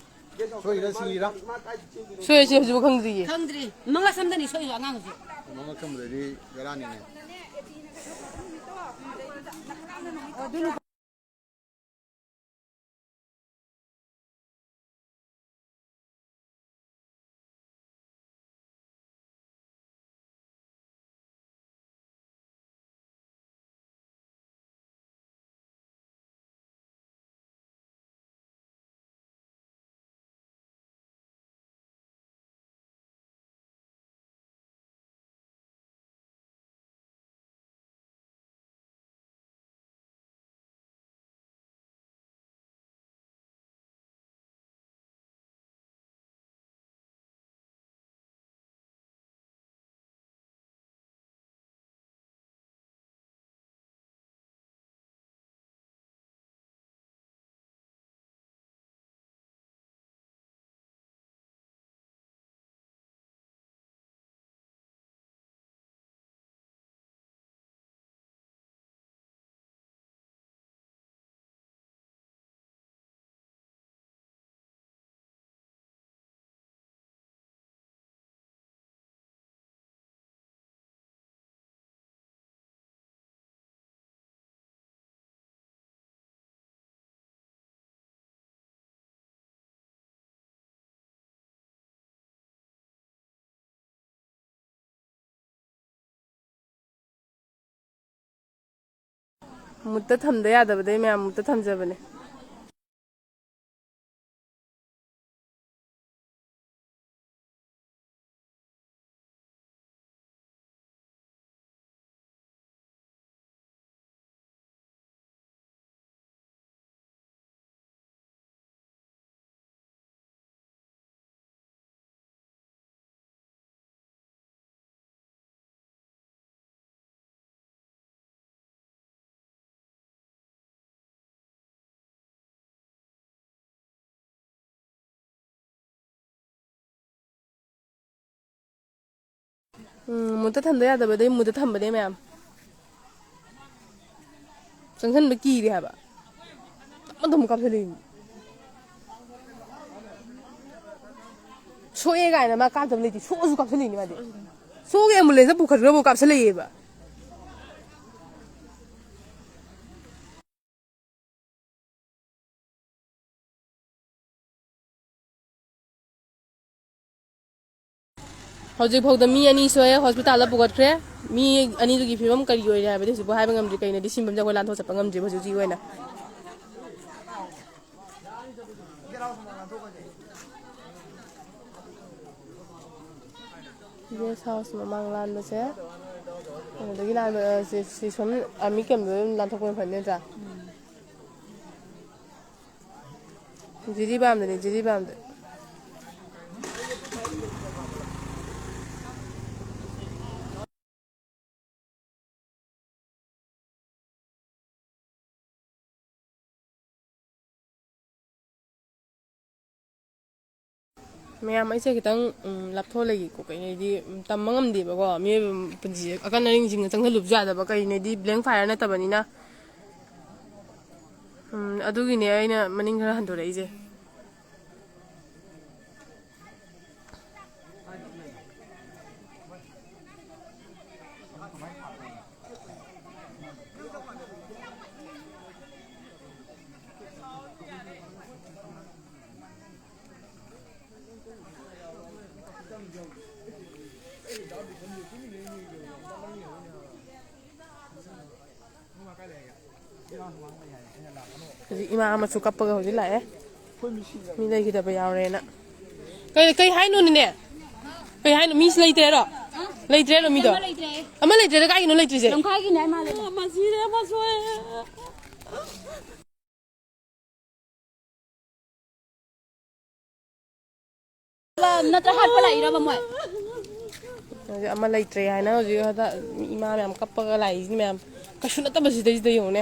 ꯁꯣꯏꯔꯤꯔ ꯁꯤꯔꯤꯔ? ꯁꯣꯏꯔꯦ ꯁꯤ ꯍꯧꯖꯤꯛꯐꯥꯎ ꯈꯪꯗ꯭ꯔꯤꯌꯦ꯫ ꯈꯪꯗ꯭ꯔꯤ꯫ ꯃꯉꯛ ꯁꯝꯗꯅꯤ ꯁꯣꯏꯔꯤꯗꯣ ꯑꯉꯥꯡ ꯍꯧꯖꯤꯛ꯫ ꯃꯉꯛ ꯁꯝꯗꯗꯤ ꯕꯦꯔꯥꯅꯤꯅꯦ꯫ ꯃꯨꯠꯇ ꯊꯝꯗ ꯌꯥꯗꯕꯗꯩ ꯃꯌꯥꯝ ꯃꯨꯠꯇ ꯊꯝꯖꯕꯅꯦ꯫ ꯎꯝ, ꯃꯨꯠꯇ ꯊꯝꯗ ꯌꯥꯗꯕꯗꯩ ꯃꯨꯠꯇ ꯊꯝꯕꯅꯦ ꯃꯌꯥꯝ꯫ ꯆꯪꯁꯟꯕ ꯀꯤꯔꯦ ꯍꯥꯏꯕ꯫ ꯑꯗꯨꯝ ꯀꯥꯞꯁꯤꯜꯂꯛꯏꯅꯤ꯫ ꯁꯣꯛꯑꯦ ꯀꯥꯏꯅ ꯃꯥ ꯀꯥꯞꯇꯕ ꯂꯩꯇꯦ꯫ ꯁꯣꯛꯑꯁꯨ ꯀꯥꯞꯁꯤꯜꯂꯛꯏꯅꯤ ꯃꯥꯗꯤ꯫ ꯁꯣꯛꯑꯒ ꯑꯦꯝꯕꯨꯂꯦꯟꯁꯇ ꯄꯨꯈꯠꯈ꯭ꯔꯕꯨ ꯀꯥꯞꯁꯤꯜꯂꯛꯑꯦꯕ꯫ ꯍꯧꯖꯤꯛꯐꯥꯎꯗ ꯃꯤ ꯑꯅꯤ ꯁꯣꯛꯑꯦ, ꯍꯣꯁꯄꯤꯇꯥꯜꯗ ꯄꯨꯈꯠꯈ꯭ꯔꯦ꯫ ꯃꯤ ꯑꯅꯤꯗꯨꯒꯤ ꯐꯤꯕꯝ ꯀꯔꯤ ꯑꯣꯏꯔꯦ ꯍꯥꯏꯕꯗꯤ ꯍꯧꯖꯤꯛꯐꯥꯎ ꯍꯥꯏꯕ ꯉꯝꯗ꯭ꯔꯤ꯫ ꯀꯩꯅꯣꯗꯤ ꯁꯤꯟꯐꯝꯁꯦ ꯑꯩꯈꯣꯏ ꯂꯥꯟꯊꯣꯛ ꯆꯠꯄ ꯉꯝꯗ꯭ꯔꯤꯕ ꯍꯧꯖꯤꯛ ꯍꯧꯖꯤꯛꯀꯤ ꯑꯣꯏꯅ꯫ ꯒꯦꯁ ꯍꯥꯎꯁ ꯃꯃꯥꯡ ꯂꯥꯟꯕꯁꯦ, ꯑꯗꯨꯗꯒꯤ ꯂꯥꯟꯕ, ꯑ, ꯁꯤ, ꯁꯤ ꯁꯣꯝ ꯑꯥꯔꯃꯤ ꯀꯦꯝꯗ ꯑꯗꯨꯝ ꯂꯥꯟꯊꯣꯛꯄꯅ ꯐꯅꯤ ꯅꯠꯇ꯭ꯔꯥ? ꯖꯤꯔꯤꯕꯥꯝꯗꯅꯤ, ꯖꯤꯔꯤꯕꯥꯝꯗ꯫ ꯃꯌꯥꯝ, ꯑꯩꯁꯦ ꯈꯤꯇꯪ, ꯎꯝ, ꯂꯥꯞꯊꯣꯛꯑ ꯂꯩꯒꯦꯀꯣ꯫ ꯀꯩꯅꯣꯗꯤ, ꯎꯝ, ꯇꯝꯕ ꯉꯝꯗꯦꯕꯀꯣ, ꯃꯤꯑꯣꯏꯕ ꯄꯨꯟꯁꯤꯁꯦ꯫ ꯑꯀꯟ ꯑꯔꯤꯡꯁꯤꯡꯅ ꯆꯪꯁꯤꯜꯂꯨꯕꯁꯨ ꯌꯥꯗꯕ꯫ ꯀꯩꯅꯣꯗꯤ blank fire ꯅꯠꯇꯕꯅꯤꯅ꯫ ꯎꯝ, ꯑꯗꯨꯒꯤꯅꯦ ꯑꯩꯅ ꯃꯅꯤꯡ ꯈꯔ ꯍꯟꯗꯣꯔꯛꯏꯁꯦ꯫ ꯍꯧꯖꯤꯛ ꯏꯃꯥ ꯑꯃꯁꯨ ꯀꯞꯄꯒ ꯍꯧꯖꯤꯛ ꯂꯥꯛꯑꯦ꯫ ꯃꯤ ꯂꯩꯈꯤꯗꯕ ꯌꯥꯎꯔꯦꯅ꯫ ꯀꯩ, ꯀꯩ ꯍꯥꯏꯅꯣꯅꯦ? ꯀꯩ ꯍꯥꯏꯅꯣ? ꯃꯤꯁꯤ ꯂꯩꯇ꯭ꯔꯦꯔꯣ? ꯂꯩꯇ꯭ꯔꯦꯔꯣ ꯃꯤꯗꯣ? ꯑꯃ ꯂꯩꯇ꯭ꯔꯦ꯫ ꯑꯃ ꯂꯩꯇ꯭ꯔꯦꯗ ꯀꯥꯏꯒꯤꯅꯣ ꯂꯩꯇ꯭ꯔꯤꯁꯦ? ꯂꯝꯈꯥꯏꯒꯤꯅꯦ ꯍꯥꯏ ꯃꯥꯜꯂꯦ꯫ ꯑꯃ ꯁꯤꯔꯦ, ꯑꯃ ꯁꯣꯛꯑꯦ꯫ ꯅꯠꯇ꯭ꯔ ꯍꯥꯠꯄ ꯂꯥꯛꯏꯔꯕ ꯃꯣꯏ? ꯍꯧꯖꯤꯛ ꯑꯃ ꯂꯩꯇ꯭ꯔꯦ ꯍꯥꯏꯅ ꯍꯧꯖꯤꯛ ꯍꯟꯗꯛ ꯏꯃꯥ ꯃꯌꯥꯝ ꯀꯞꯄꯒ ꯂꯥꯛꯏꯁꯤꯅꯤ ꯃꯌꯥꯝ꯫ ꯀꯩꯁꯨ ꯅꯠꯇꯕ ꯁꯤꯗꯩꯁꯤꯗ ꯌꯦꯡꯉꯨꯅꯦ꯫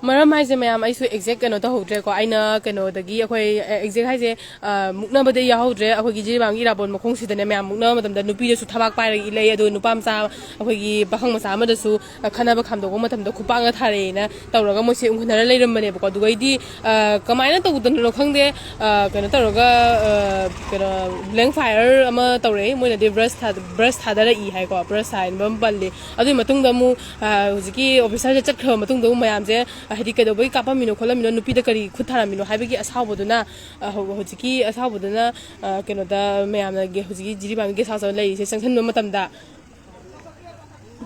ꯃꯔꯝ ꯍꯥꯏꯁꯦ ꯃꯌꯥꯝ, ꯑꯩꯁꯨ exact ꯀꯩꯅꯣ ꯇꯧꯍꯧꯗ꯭ꯔꯦꯀꯣ꯫ ꯑꯩꯅ ꯀꯩꯅꯣꯗꯒꯤ ꯑꯩꯈꯣꯏ, ꯑ, exact ꯍꯥꯏꯁꯦ, ꯑ, ꯃꯨꯛꯅꯕꯗꯤ ꯌꯥꯎꯍꯧꯗ꯭ꯔꯦ꯫ ꯑꯩꯈꯣꯏꯒꯤ ꯖꯤꯔꯤꯕꯥꯝꯒꯤ ꯏꯔꯥꯕꯣꯠ ꯃꯈꯣꯡꯁꯤꯗꯅꯦ ꯃꯌꯥꯝ, ꯃꯨꯛꯅꯕ ꯃꯇꯝꯗ ꯅꯨꯄꯤꯗꯁꯨ ꯊꯕꯥꯛ ꯄꯥꯏꯔꯒ ꯏꯜꯂꯛꯏ, ꯑꯗꯨꯒ ꯅꯨꯄꯥ ꯃꯆꯥ, ꯑꯩꯈꯣꯏꯒꯤ ꯄꯥꯈꯪ ꯃꯆꯥ ꯑꯃꯗꯁꯨ, ꯑ, ꯈꯠꯅꯕ ꯈꯥꯝꯗꯣꯛꯄ ꯃꯇꯝꯗ ꯈꯨꯄꯥꯛꯅ ꯊꯥꯔꯛꯑꯦꯅ ꯇꯧꯔꯒ ꯃꯣꯏꯁꯦ ꯎꯪꯍꯟꯅꯔ ꯂꯩꯔꯝꯕꯅꯦꯕꯀꯣ꯫ ꯑꯗꯨꯒꯩꯗꯤ, ꯑ, ꯀꯃꯥꯏꯅ ꯇꯧꯗꯅꯅꯣ ꯈꯪꯗꯦ, ꯑ, ꯀꯩꯅꯣ ꯇꯧꯔꯒ, ꯑ, ꯀꯩꯅꯣ, blank fire ꯑꯃ ꯇꯧꯔꯛꯏ꯫ ꯃꯣꯏꯅꯗꯤ brush ꯊꯥ-, brush ꯊꯥꯗꯔꯛꯏ ꯍꯥꯏꯀꯣ, brush ꯊꯥꯏꯅꯕ ꯑꯃ ꯄꯜꯂꯤ꯫ ꯑꯗꯨꯒꯤ ꯃꯇꯨꯡꯗ ꯑꯃꯨꯛ, ꯑ, ꯍꯧꯖꯤꯛꯀꯤ officerꯁꯦ ꯆꯠꯈ꯭ꯔꯕ ꯃꯇꯨꯡꯗ ꯑꯃꯨꯛ ꯃꯌꯥꯝꯁꯦ, ꯑ, ꯍꯥꯏꯗꯤ ꯀꯩꯗꯧꯕꯒꯤ ꯀꯥꯞꯄꯝꯃꯤꯅꯣ ꯈꯣꯠꯂꯝꯃꯤꯅꯣ, ꯅꯨꯄꯤꯗ ꯀꯔꯤ ꯈꯨꯠ ꯊꯥꯔꯝꯃꯤꯅꯣ ꯍꯥꯏꯕꯒꯤ ꯑꯁꯥꯎꯕꯗꯨꯅ, ꯑ, ꯍꯧ-, ꯍꯧꯖꯤꯛꯀꯤ ꯑꯁꯥꯎꯕꯗꯨꯅ, ꯑ, ꯀꯩꯅꯣꯗ ꯃꯌꯥꯝꯅ ꯒꯦ-, ꯍꯧꯖꯤꯛꯀꯤ ꯖꯤꯔꯤꯕꯥꯝꯒꯤ guest houseꯇ ꯂꯩꯔꯤꯁꯦ ꯆꯪꯁꯤꯟꯕ ꯃꯇꯝꯗ,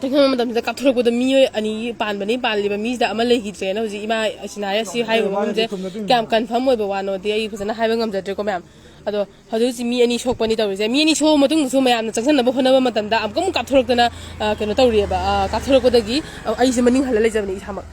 ꯆꯪꯁꯤꯟꯕ ꯃꯇꯝꯁꯤꯗ ꯀꯥꯞꯊꯣꯔꯛꯄꯗ ꯃꯤꯑꯣꯏ ꯑꯅꯤ ꯄꯥꯟꯕꯅꯤ, ꯄꯥꯜꯂꯤꯕ ꯃꯤꯁꯤꯗ ꯑꯃ ꯂꯩꯈꯤꯗ꯭ꯔꯦꯅ ꯍꯧꯖꯤꯛ ꯏꯃꯥ ꯑꯁꯤꯅ ꯍꯥꯏꯔꯦ꯫ ꯁꯤ ꯍꯥꯏꯔꯤꯕ ꯃꯐꯝꯁꯦ ꯀꯌꯥꯝ confirm ꯑꯣꯏꯕ ꯋꯥꯅꯣꯗꯤ ꯑꯩ ꯐꯖꯅ ꯍꯥꯏꯕ ꯉꯝꯖꯗ꯭ꯔꯦꯀꯣ ꯃꯌꯥꯝ꯫ ꯑꯗꯣ ꯍꯧꯖꯤꯛ ꯍꯧꯖꯤꯛ ꯃꯤ ꯑꯅꯤ ꯁꯣꯛꯄꯅꯤ ꯇꯧꯔꯤꯁꯦ꯫ ꯃꯤ ꯑꯅꯤ ꯁꯣꯛꯑ ꯃꯇꯨꯡꯗꯁꯨ ꯃꯌꯥꯝꯅ ꯆꯪꯁꯤꯟꯅꯕ ꯍꯣꯠꯅꯕ ꯃꯇꯝꯗ ꯑꯃꯨꯛꯀ ꯑꯃꯨꯛ ꯀꯥꯞꯊꯣꯔꯛꯇꯅ, ꯑ, ꯀꯩꯅꯣ ꯇꯧꯔꯤꯑꯕ, ꯑ, ꯀꯥꯞꯊꯣꯔꯛꯄꯗꯒꯤ, ꯑ, ꯑꯩꯁꯦ ꯃꯅꯤꯡ ꯍꯜꯂ ꯂꯩꯖꯕꯅꯦ ꯏꯁꯥꯃꯛ꯫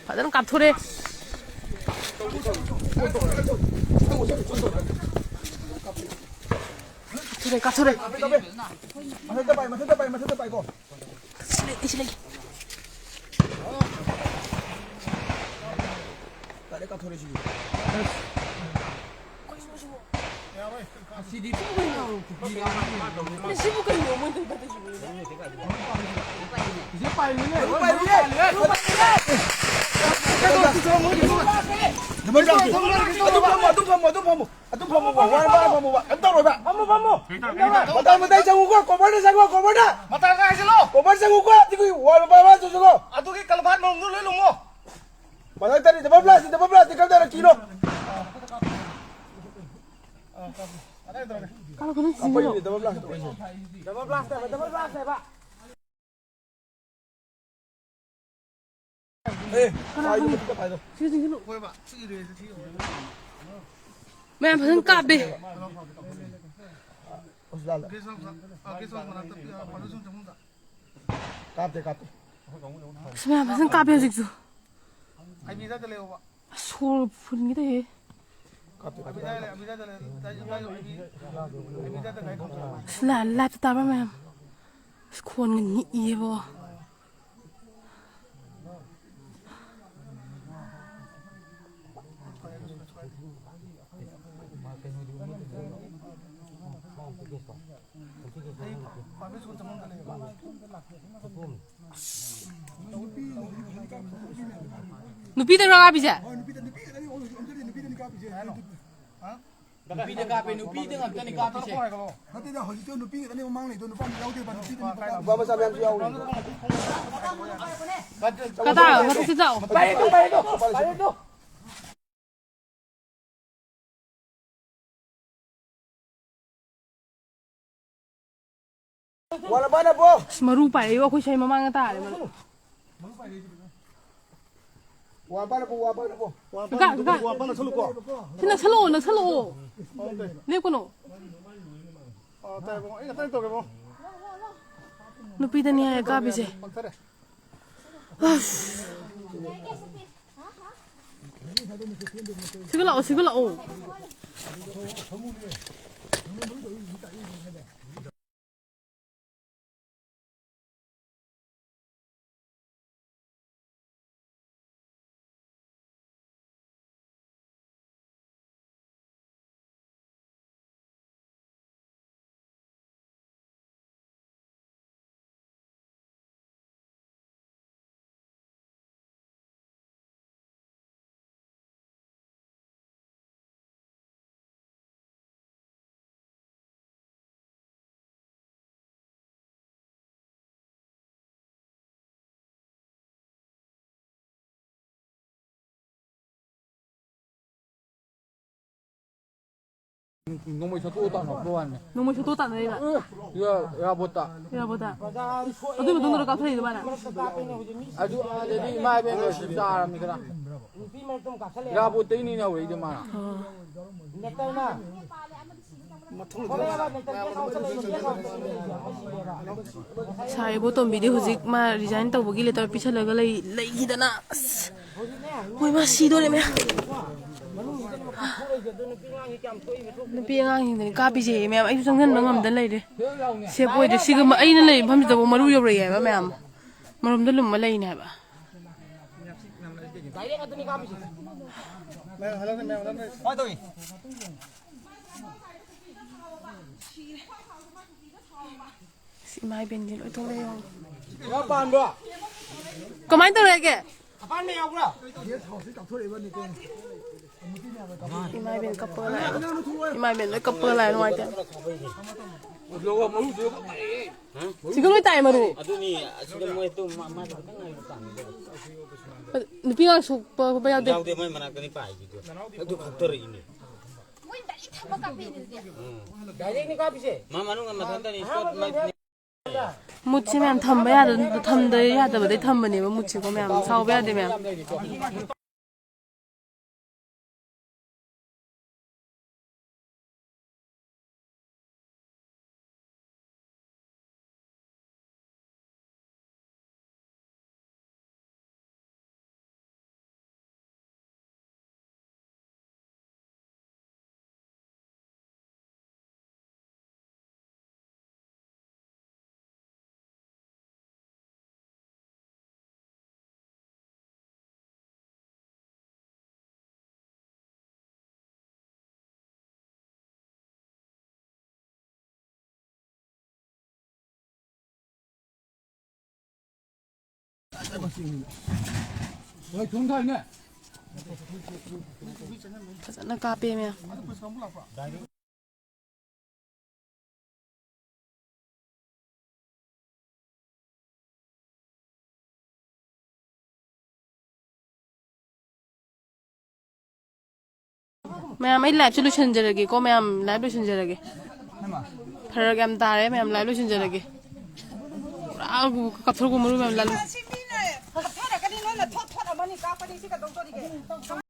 ꯐꯖꯅ ꯀꯥꯞꯊꯣꯔꯛꯑꯦ꯫ ꯀꯥꯞꯊꯣꯔꯛꯑꯦ, ꯀꯥꯞꯊꯣꯔꯛꯑꯦ꯫ ꯃꯊꯛꯇ ꯄꯥꯏ, ꯃꯊꯛꯇ ꯄꯥꯏ, ꯃꯊꯛꯇ ꯄꯥꯏꯀꯣ꯫ ꯁꯤ ꯂꯩ, ꯁꯤ ꯂꯩ꯫ ꯀꯥꯏꯗ ꯀꯥꯞꯊꯣꯔꯛꯏꯁꯤꯗꯤ? ꯁꯤꯗꯤ ꯄꯨꯡ ꯀꯩꯅꯣ? ꯁꯤꯕꯨ ꯀꯩꯅꯣ ꯃꯣꯏ ꯇꯧꯗꯣꯏꯁꯤꯕꯨ? ꯏꯆꯦ ꯄꯥꯏꯔꯨꯅꯦ꯫ ꯑꯗꯨꯝ ꯐꯝꯃꯣ, ꯑꯗꯨꯝ ꯐꯝꯃꯣ, ꯑꯗꯨꯝ ꯐꯝꯃꯣ꯫ ꯑꯗꯨꯝ ꯐꯝꯃꯣ, ꯋꯥ ꯋꯥ ꯐꯝꯃꯣꯕ꯫ ꯀꯩꯝ ꯇꯧꯔꯣꯏꯕ꯫ ꯐꯝꯃꯣ, ꯐꯝꯃꯣ꯫ ꯃꯇꯥꯏ, ꯃꯇꯥꯏ ꯆꯪꯉꯨꯀꯣ, ꯀꯣꯕꯔꯗ ꯆꯪꯉꯣ, ꯀꯣꯕꯔꯗ꯫ ꯃꯇꯥꯏ ꯀꯥꯏꯁꯤꯂꯣ꯫ ꯀꯣꯕꯔ ꯆꯪꯉꯨꯀꯣ, ꯑꯗꯨꯒꯤ ꯋꯥꯜ ꯃꯄꯥ ꯃꯄꯥ ꯆꯪꯉꯨꯀꯣ꯫ ꯑꯗꯨꯒꯤ ꯀꯂꯐꯥꯟ ꯃꯔꯨꯝꯗꯨ ꯂꯣꯏ ꯂꯨꯝꯃꯣ꯫ ꯃꯊꯛꯇꯅꯤ, ꯗꯕꯜ ꯕ꯭ꯂꯥꯁ, ꯗꯕꯜ ꯕ꯭ꯂꯥꯁ, ꯀꯝ ꯇꯧꯔ ꯀꯤꯅꯣ? ꯀꯥꯔꯛꯀꯅꯨ, ꯆꯤꯡꯉꯨ꯫ ꯑꯩꯈꯣꯏꯒꯤꯗꯤ ꯗꯕꯜ ꯕ꯭ꯂꯥꯁ ꯇꯧꯔꯛꯏꯁꯦ꯫ ꯗꯕꯜ ꯕ꯭ꯂꯥꯁ ꯍꯥꯏꯕ, ꯗꯕꯜ ꯕ꯭ꯂꯥꯁ ꯍꯥꯏꯕ꯫ ꯑꯦ, ꯀꯅꯥ ꯄꯥꯏꯗꯣ, ꯈꯪ-, ꯃꯊꯛꯇ ꯄꯥꯏꯗꯣ꯫ ꯁꯤ ꯆꯤꯡꯁꯤꯜꯂꯨ꯫ ꯃꯌꯥꯝ ꯐꯖꯅ ꯀꯥꯞꯄꯦ꯫ ꯍꯣꯁꯄꯤꯇꯥꯜꯗ꯫ ꯀꯥꯞꯇꯦ, ꯀꯥꯞꯇꯦ꯫ ꯑꯁ, ꯃꯌꯥꯝ ꯐꯖꯅ ꯀꯥꯞꯄꯦ ꯍꯧꯖꯤꯛꯁꯨ꯫ ꯑꯁ, ꯁꯣꯔ ꯐꯨꯟꯒꯦ ꯇꯧꯏꯍꯦ꯫ ꯀꯥꯞꯇꯦ, ꯀꯥꯞꯇꯦ꯫ ꯑꯁ, ꯂꯥ-, ꯂꯥꯏꯞꯇ ꯇꯥꯕ꯭ꯔꯥ ꯃꯌꯥꯝ? ꯑꯁ, ꯈꯣꯟꯒ ꯅꯤꯛꯏꯌꯦꯕꯣ꯫ ꯅꯨꯄꯤꯗꯔꯣ ꯀꯥꯞꯄꯤꯁꯦ? ꯅꯨꯄꯤꯗ ꯀꯥꯞꯄꯦ, ꯅꯨꯄꯤꯗ ꯉꯥꯛꯇꯅꯤ ꯀꯥꯞꯄꯤꯁꯦ꯫ ꯅꯠꯇꯦꯗ, ꯍꯧꯖꯤꯛꯇꯣ ꯅꯨꯄꯤ ꯉꯥꯛꯇꯅꯦ ꯃꯃꯥꯡ ꯂꯩꯗꯣ, ꯅꯨꯄꯥ ꯑꯝꯇ ꯌꯥꯎꯗꯦꯕ, ꯅꯨꯄꯤꯗꯅꯦꯕ ꯀꯥꯞꯄꯤꯁꯦ꯫ ꯅꯨꯄꯥ ꯃꯆꯥ ꯃꯌꯥꯝꯁꯨ ꯌꯥꯎꯔꯤ꯫ ꯀꯗꯥ, ꯃꯊꯛꯇ ꯆꯠꯂꯣ꯫ ꯄꯥꯏꯔꯦ ꯇꯨ, ꯄꯥꯏꯔꯦ ꯇꯨ, ꯄꯥꯏꯔꯦ ꯇꯨ꯫ ꯋꯥꯠꯂꯕ ꯅꯕꯣ? ꯑꯁ, ꯃꯔꯨ ꯄꯥꯏꯔꯛꯏꯕꯣ, ꯑꯩꯈꯣꯏ ꯁ꯭ꯋꯥꯏ ꯃꯃꯥꯡꯗ ꯇꯥꯔꯦ ꯃꯔꯨ꯫ ꯋꯥ ꯄꯥꯏꯔꯛꯄꯣ, ꯋꯥ ꯄꯥꯏꯔꯛꯄꯣ꯫ ꯀꯀꯥ, ꯀꯀꯥ꯫ ꯋꯥ ꯄꯥꯏꯔꯛꯁꯅꯨꯀꯣ꯫ ꯁꯤ ꯅꯛꯁꯜꯂꯛꯑꯣ, ꯅꯛꯁꯜꯂꯛꯑꯣ꯫ ꯑꯣ, ꯇꯥꯏ꯫ ꯂꯦꯞꯀꯅꯣ꯫ ꯑꯣ, ꯇꯥꯏ, ꯏꯕꯨꯡꯉꯣ꯫ ꯑꯩ ꯉꯥꯛꯇꯪ ꯇꯧꯒꯦ, ꯏꯕꯨꯡꯉꯣ꯫ ꯅꯨꯄꯤꯗꯅꯤ ꯍꯥꯏꯌꯦ ꯀꯥꯞꯄꯤꯁꯦ꯫ ꯄꯛꯊꯔꯦ꯫ ꯑꯁ꯫ ꯁꯤꯒ ꯂꯥꯛꯑꯣ, ꯁꯤꯒ ꯂꯥꯛꯑꯣ꯫ ꯅꯣꯡꯃꯩ ꯁꯠꯇꯣꯛꯑ ꯇꯥꯟꯅꯕ ꯋꯥꯅꯤ꯫ ꯅꯣꯡꯃꯩ ꯁꯠꯇꯣꯛꯑ ꯇꯥꯟꯅꯔꯤꯕ? ꯏꯔꯥꯕꯣꯠꯇ꯫ ꯏꯔꯥꯕꯣꯠꯇ? ꯑꯗꯨꯏ ꯃꯇꯨꯡꯗꯔꯣ ꯀꯥꯞꯊꯔꯛꯏꯗꯣ ꯃꯥꯅ? ꯑꯗꯨ ꯑꯥꯗꯗꯤ ꯏꯃꯥ ꯏꯕꯦꯟ ꯂꯣꯏ ꯆꯥꯔꯕꯅꯤ ꯈꯔ꯫ ꯏꯔꯥꯕꯣꯠꯇꯩꯅꯤꯅꯦ ꯍꯧꯔꯛꯏꯗꯣ ꯃꯥꯅ꯫ ꯑꯣ꯫ ꯁꯥꯔ ꯏꯕꯣꯇꯣꯝꯕꯤꯗꯤ ꯍꯧꯖꯤꯛ ꯃꯥ resign ꯇꯧꯕꯒꯤ letter ꯄꯤꯁꯜꯂꯒ ꯂꯩ-, ꯂꯩꯈꯤꯗꯅ꯫ ꯑꯁ, ꯃꯣꯏ ꯃꯥ ꯁꯤꯗꯣꯔꯦ ꯃꯌꯥꯝ꯫ ꯅꯨꯄꯤ ꯑꯉꯥꯡꯁꯤꯡꯗꯅꯤ ꯀꯥꯞꯄꯤꯁꯦ ꯃꯌꯥꯝ꯫ ꯑꯩꯁꯨ ꯆꯪꯁꯤꯟꯕ ꯉꯝꯗꯅ ꯂꯩꯔꯦ꯫ Safe ꯑꯣꯏꯗꯦ꯫ ꯁꯤꯒ ꯃ-, ꯑꯩꯅ ꯂꯩꯔꯤꯕ ꯃꯐꯝꯁꯤꯗꯕꯨ ꯃꯔꯨ ꯌꯧꯔꯛꯑꯦ ꯍꯥꯏꯕ ꯃꯌꯥꯝ꯫ ꯃꯔꯨꯝꯗ ꯂꯨꯝꯃ ꯂꯩꯅꯦ ꯍꯥꯏꯕ꯫ ꯑꯁ, ꯏꯃꯥ ꯏꯕꯦꯟꯗꯤ ꯂꯣꯏ ꯊꯣꯛꯂꯛꯑꯦ ꯌꯦꯡꯉꯣ꯫ ꯀꯃꯥꯏꯅ ꯇꯧꯔꯒꯦ? ꯏꯃꯥ ꯏꯕꯦꯟ ꯀꯞꯄꯒ ꯂꯥꯛꯑꯦ꯫ ꯏꯃꯥ ꯏꯕꯦꯟ ꯂꯣꯏ ꯀꯞꯄꯒ ꯂꯥꯛꯑꯦ, ꯅꯨꯡꯉꯥꯏꯇꯦ꯫ ꯁꯤꯒ ꯂꯣꯏ ꯇꯥꯏ ꯃꯔꯨ꯫ ꯑꯗꯨꯅꯤ, ꯑꯁꯤꯗ ꯃꯣꯏ ꯑꯗꯨꯝ ꯃꯥ-, ꯃꯥꯗꯤ ꯈꯤꯇꯪ ꯉꯥꯏꯕ ꯄꯥꯝꯃꯤꯗ꯫ ꯅꯨꯄꯤ ꯑꯉꯥꯡ ꯁꯣꯛꯄ ꯈꯣꯠꯄ ꯌꯥꯎꯗꯦ꯫ ꯌꯥꯎꯗꯦ, ꯃꯣꯏ ꯃꯅꯥꯛꯇꯅꯤ ꯄꯥꯏꯁꯤꯗꯣ꯫ ꯑꯗꯨ ꯈꯛꯇꯔ ꯏꯅꯦ꯫ ꯃꯣꯏ ꯒꯥꯔꯤ ꯊꯝꯕ ꯀꯥꯞꯄꯤꯅꯦ ꯑꯗꯨꯗꯤ꯫ ꯎꯝ꯫ Direct ꯅꯤ ꯀꯥꯞꯄꯤꯁꯦ꯫ ꯃꯥ ꯃꯅꯨꯡꯗ ꯃꯊꯟꯇꯅꯤ, ꯑꯍꯥꯟꯕ spot light ꯅꯤ꯫ ꯃꯨꯠꯁꯦ ꯃꯌꯥꯝ ꯊꯝꯕ ꯌꯥꯗ-, ꯊꯝꯗ ꯌꯥꯗꯕꯗꯩ ꯊꯝꯕꯅꯦꯕ ꯃꯨꯠꯁꯦꯀꯣ ꯃꯌꯥꯝ꯫ ꯁꯥꯎꯕ ꯌꯥꯗꯦ ꯃꯌꯥꯝ꯫ ꯐꯖꯅ ꯀꯥꯞꯄꯦ, ꯃꯌꯥꯝ꯫ ꯃꯌꯥꯝ, ꯑꯩ live ꯁꯦ ꯂꯣꯏꯁꯤꯟꯖꯔꯒꯦꯀꯣ, ꯃꯌꯥꯝ, live ꯂꯣꯏꯁꯤꯟꯖꯔꯒꯦ꯫ ꯐꯔꯛ ꯌꯥꯝ ꯇꯥꯔꯦ, ꯃꯌꯥꯝ, live ꯂꯣꯏꯁꯤꯟꯖꯔꯒꯦ꯫ ꯄꯨꯔꯥ ꯀꯥꯞꯊꯣꯛꯄ ꯃꯔꯨ ꯃꯌꯥꯝ ꯂꯥꯜꯂꯨ꯫ ꯁꯤ ꯃꯤꯅ ꯀꯥꯞꯊꯔꯛꯀꯅꯤ, ꯅꯣꯏꯅ ꯊꯣꯠ ꯊꯣꯠ ꯑꯃꯅꯤ ꯀꯥꯞꯄꯗꯤ ꯁꯤ ꯀꯩꯗꯧꯗꯣꯔꯤꯒꯦ?